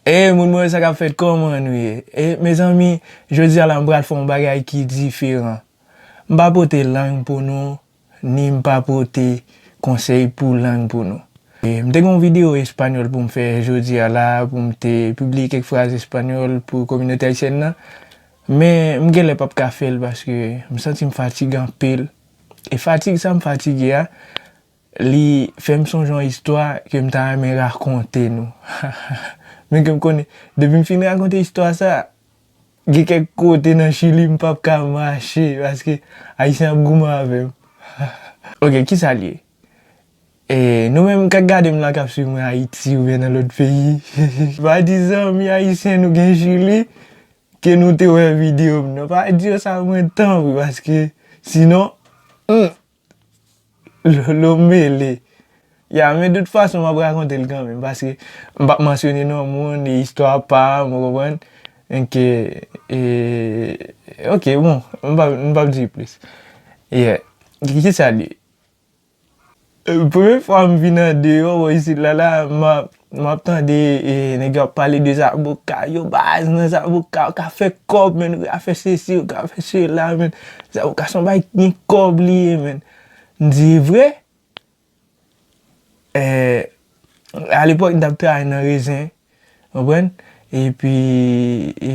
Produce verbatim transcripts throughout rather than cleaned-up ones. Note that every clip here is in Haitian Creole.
E moun mwen, sa k ap fèt, kòman nou ye? E mezanmi, jodi a la m pral fè yon bagay ki diferan. M pa pote lang pou nou, ni m pa pote konsèy pou lang pou nou. E m te gen yon videyo espanyòl pou m fè jodi a la, pou m te pibliye kèk fraz espanyòl pou kominote ayisyèn nan. Men m genlè p ap ka fè l paske m santi m fatige anpil. E fatig sa m fatige a, li fè m sonje yon istwa ke m ta renmen rakonte nou. Men ke m konnen, depi m fin rakonte istwa sa, gen kèk kote nan Chili m p ap ka mache, paske Ayisyen ap goumen avè m. Ok, kisa l ye? E nou menm k ap gade m la, k ap swiv mwen Ayiti oubyen nan lòt peyi, pa di zanmi ayisyen nou gen Chili ke nou te wè videyo m nan. Pa di yo sa mwen tanpri, paske sinon, hmm, Lolo mele. Ya, men de tout fason, m ap rakonte l kanmenm, paske m p ap mansyone non moun, e istwa pa m, ou konprann? Enke, e, ok, bon, m p ap, m p ap di plis. Yeah. Ki, kisa l ye? E, premye fwa m vin andeyò, bò isit la, la, m ap, m ap tande, e, nèg yo ap pale de zaboka. Yo baz nan zaboka, yo ka fè kòb, men yo ka fè sesi, yo ka fè sela, men. Zaboka se yon bagay ki gen kòb li ye, men. M di, e vre? E, alepòk, m t ap travay nan rezen, konprann? Epi, e,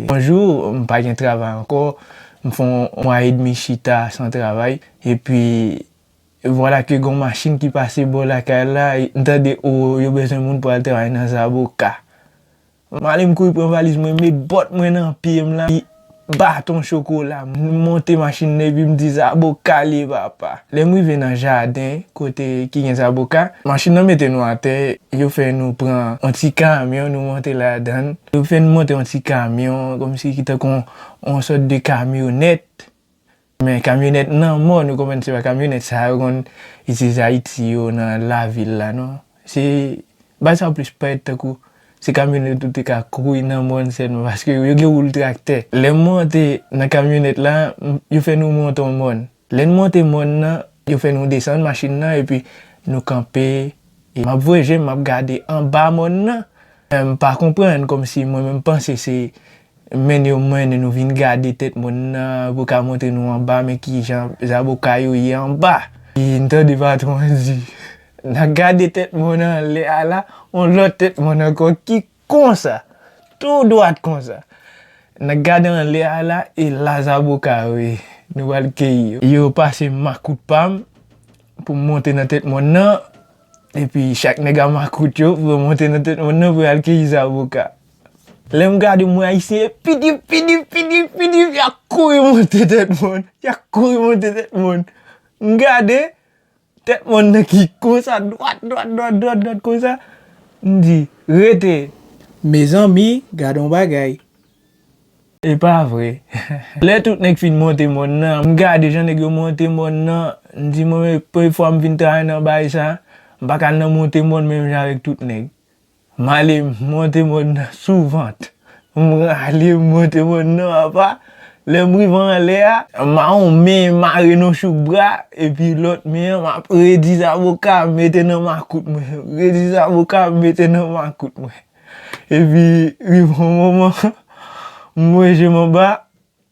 yon jou, m pa gen travay ankò, m fè yon mwa edmi chita san travay, epi, vwala ke gen yon machin ki pase bò lakay la, m tande, o, yo bezwen moun pou al travay nan zaboka. M ale m kouri pran valiz mwen, met bòt mwen nan pye m la, epi baton chokola. M monte machin nan epi m di, zaboka l ye, papa. Lè m rive nan jaden kote ki gen zaboka, machin nan mete nou atè, yo fè nou pran yon ti kamyon, nou monte ladan l. Yo fè nou monte yon ti kamyon, kòmsi ki tankou yon, yon sòt de kamyonèt. Men kamyonèt nan mòn, ou konprann, se pa kamyonèt sa yo konn itilize Ayiti yo nan lavil la, non. Se, bagay sa yo plis parèt tankou se kamyonèt ou te ka kouri nan mòn sèlman, paske yo gen woul traktè. Lè m monte nan kamyonèt la, m, yo fè nou monte yon mòn. Lè n monte mòn nan, yo fè nou desann machin nan, epi nou kanpe. E m ap voye je m, m ap gade anba mòn nan. M pa konprann, kòmsi mwen menm m panse se mennen yo mennen nou vin gade tèt mòn nan pou ka montre nou anba, men kijan zaboka yo ye anba. E n tande patwon an di, n a gade tèt mòn nan anlè a la, yon lòt tèt mòn ankò ki konsa, tou dwat konsa. N a gade anlè a la, e la zaboka yo ye, nou pral keyi yo. Yo pase makout pa m pou m monte nan tèt mòn nan, epi chak nèg a makout yo pou yo monte nan tèt mòn nan pou y al keyi zaboka. Lè m gade, m wè Ayisyen pidip, pidip, pidip, pidip, y a kouri monte tèt mòn, y a kouri monte tèt mòn. M gade, tèt mòn nan ki konsa, dwat, dwat, dwat, dwat, dwat konsa. M di, rete. Mezanmi, gade yon bagay. E pa vre. Lè tout nèg fin monte mòn nan, m gade jan nèg yo monte mòn nan, m di, mwen menm, premye fwa m vin travay nan bagay sa, m pa ka al nan monte mòn menm jan avèk tout nèg. M ale monte mòn nan sou vant. M rale monte mòn nan, apa. Lè m rive anlè a, m a yon men mare nan chouk bra, epi lòt men an, m ap redi zaboka, m mete nan makout mwen. Redi zaboka, m mete nan makout mwen. Epi, rive yon moman, m wè je m anba,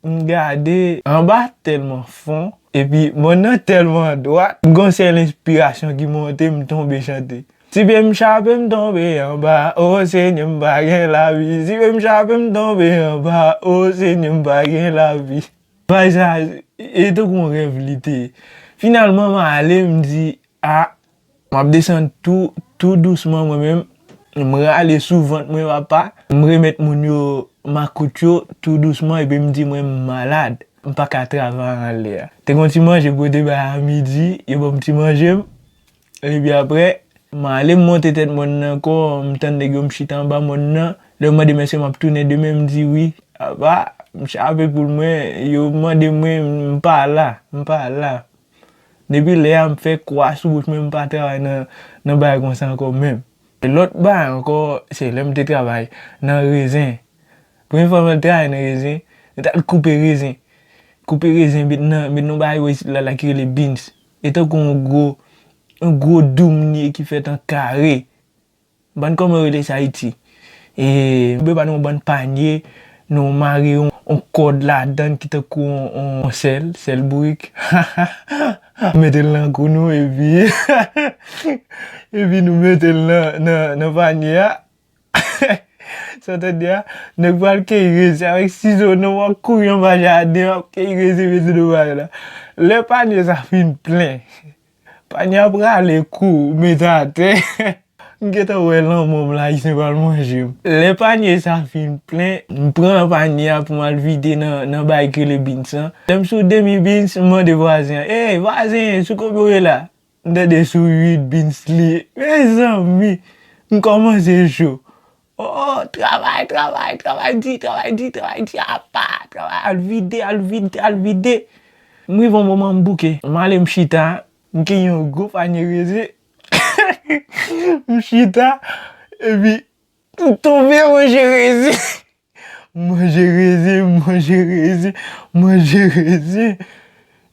m gade anba tèlman fon, epi mòn nan tèlman dwat, m gon sèl enspirasyon ki monte, m tonbe chante. Ti pye m chape, m tonbe anba, o Senyè, m pa gen lavi. Ti pye m chape, m tonbe anba, o Senyè, m pa gen lavi. Bagay sa, e tankou yon rèv li te ye. Finalman, m ale, m di, a, m ap desann tou, tou dousman mwen menm. M rale sou vant mwen, papa. M remèt moun yo makout yo tou dousman, epi m di mwen m malad. M pa ka travay anlè a. Te gon ti manje pou yo te bay a midi, yo ban m ti manje m. Epi apre, m ale m monte tèt mòn nan ankò, m tann nèg yo, m chita anba mòn nan. Lè yo mande m èske m ap tounen demen, m di wi. Apa, m chape poul mwen, yo mande mwen, m pa la, m pa la. Depi lè a, m fè kwa sou bouch mwen, m pa travay nan, nan bagay konsa ankò menm. E lòt bagay ankò, se lè m te travay nan rezen. Premye fwa mwen travay nan rezen, nou t al koupe rezen. Koupe rezen, met nan, met nan bagay yo isit la, la ki rele beans. E tankou yon gwo, yon gwo doum li ye ki fèt an kare. M pa konn kòman yo rele sa Ayiti. E, nou prepare yon bann panye, nou mare yon, yon kòd ladan ki tankou yon, yon sèl, sèl bourik. Mete l nan kou nou, epi, epi nou mete l nan, nan, nan panye a. Sa w tande a? Nèg pral keyi rezen avèk sizo, non, w ap kouri anba jaden, w ap keyi rezen, mete nan panye la. Lè panye sa fin plen, panye a prale kou, mete atè. M gentan wè lanmò m la, Ayisyen pral manje m. Lè panye sa fin plen, m pran panye a pou m al vide nan, nan bagay ki rele beans lan. Lè m sou demi beans, m mande vwazen an, "Ey, vwazen, sou konbyen w ye la?" M tande sou uit beans li ye. Mezanmi, m kòmanse cho. Oh, travay, travay, travay di, travay di, travay di, apa, travay, al vide, al vide, al vide. M rive yon moman m bouke. M ale m chita, m kenbe yon gwo panye rezen. M chita, epi m tonbe manje rezen. Manje rezen, manje rezen, manje rezen.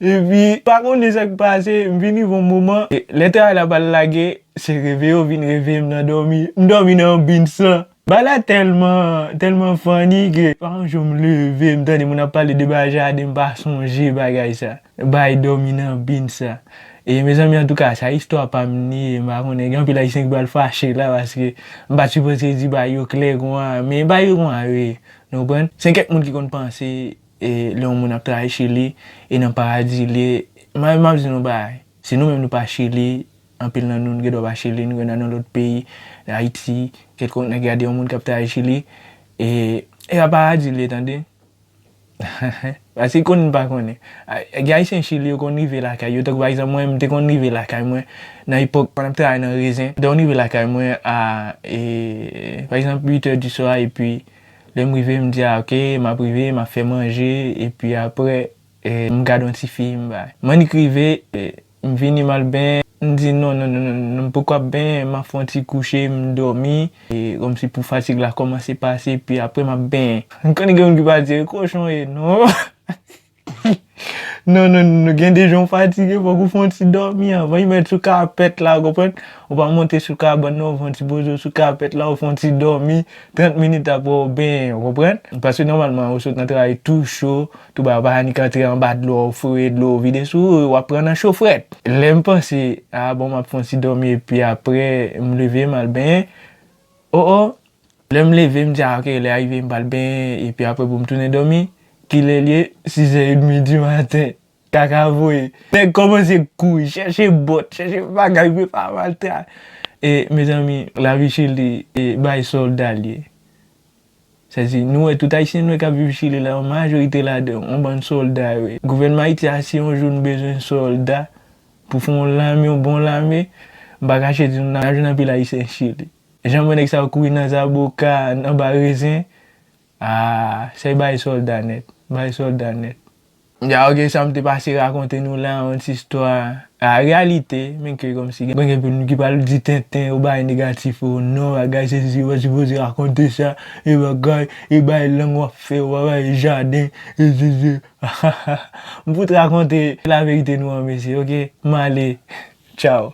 Epi, pa konnen sa k pase, m vin rive yon moman, e, lè travay la pral lage, se reve yo vin reveye m nan dòmi. M dòmi nan yon beans lan. Bagay la tèlman, tèlman funny ke pa yon jou m leve, m tande moun ap pale de bagay jaden, m pa sonje bagay sa. Bay dòmi nan beans sa. E mezanmi, antouka, sa istwa pa m li ye, m pa konnen, gen anpil Ayisyen ki pral fache la, paske m pa t sipoze di bagay yo klè konsa, men bagay yo konsa yo ye, nou konprann? Se kèk moun ki konn panse, e, lè yon moun ap travay Chili, e nan paradi li ye, m a, m ap di nou bagay, si nou menm nou pa Chili, anpil nan nou, nou gen dwa pa Chili, nou gen dwa nan lòt peyi, Ayiti, kèlkonk nèg gade yon moun k ap travay Chili, e, e pa paradi li ye, tande? Paske konnen pa konnen. A, gen Ayisyen Chili yo konn rive lakay yo. Tankou pa egzanp, mwen, m te konn rive lakay mwen nan epòk pandan m travay nan rezen. M te konn rive lakay mwen a, e, pa egzanp, uit è di swa, epi lè m rive, m di, "A, oke, m ap rive, m ap fè manje," epi apre, e, m gade yon ti fim, bay. M annik rive, e, m vini, m al benyen, m di, "Non, non, non, non, non, m poko ap benyen, m ap fè yon ti kouche, m dòmi." E, kòmsi pou fatig la kòmanse pase, epi apre m ap benyen. M konnen gen moun ki pral di, "E kochon ye, non." Non, non, non, gen de jan w fatige, fòk ou fè yon ti dòmi anvan. Ou mèt sou kapèt la, ou konprann? Ou pa monte sou kabann, non, ou fè yon ti poze w sou kapèt la, ou fè yon ti dòmi, trant minit apre w benyen, ou konprann? Paske nòmalman, ou sot nan travay tou cho, tou ba, ou pa annik antre anba dlo, ou foure dlo, ou vide sou ou, w ap pran nan cho frèt. Lè m panse, "A, bon, m ap fè yon ti dòmi, epi apre, m leve, m al benyen." O, o, lè m leve, m di, "A, oke, lè a rive, m pral benyen, epi apre pou m tounen dòmi." Kilè l ye? Sizè edmi di maten. Kaka voye. Nèg kòmanse kouri, chèche bòt, chèche bagay, prepare pou al travay. E, mezanmi, lavi Chili, e, bay sòlda l ye. Sa di, nou wè tout Ayisyen nou wè k ap viv Chili la, yon majorite ladan yo, yon bann sòlda yo ye. Gouvènman Ayiti a, si yon jou nou bezwen sòlda pou fè yon lame, yon bon lame, m pa kache di nou, n ap jwenn anpil Ayisyen Chili. Jan m wè nèg sa yo kouri nan zaboka, nan ba rezen, a, se bay sòlda nèt, bay sòlda nèt. Ya, oke, sa m te pase rakonte nou la, yon ti istwa a reyalite, men ke kòmsi gen, gen moun ki pral di tenten, ou bagay negatif, ou non, bagay sesi, ou pa sipoze rakonte sa, e bagay, e bay lang w ap fè, ou pa bay jaden, e sesi. M fout rakonte laverite nou an, mesye, oke? M ale. Tchaw.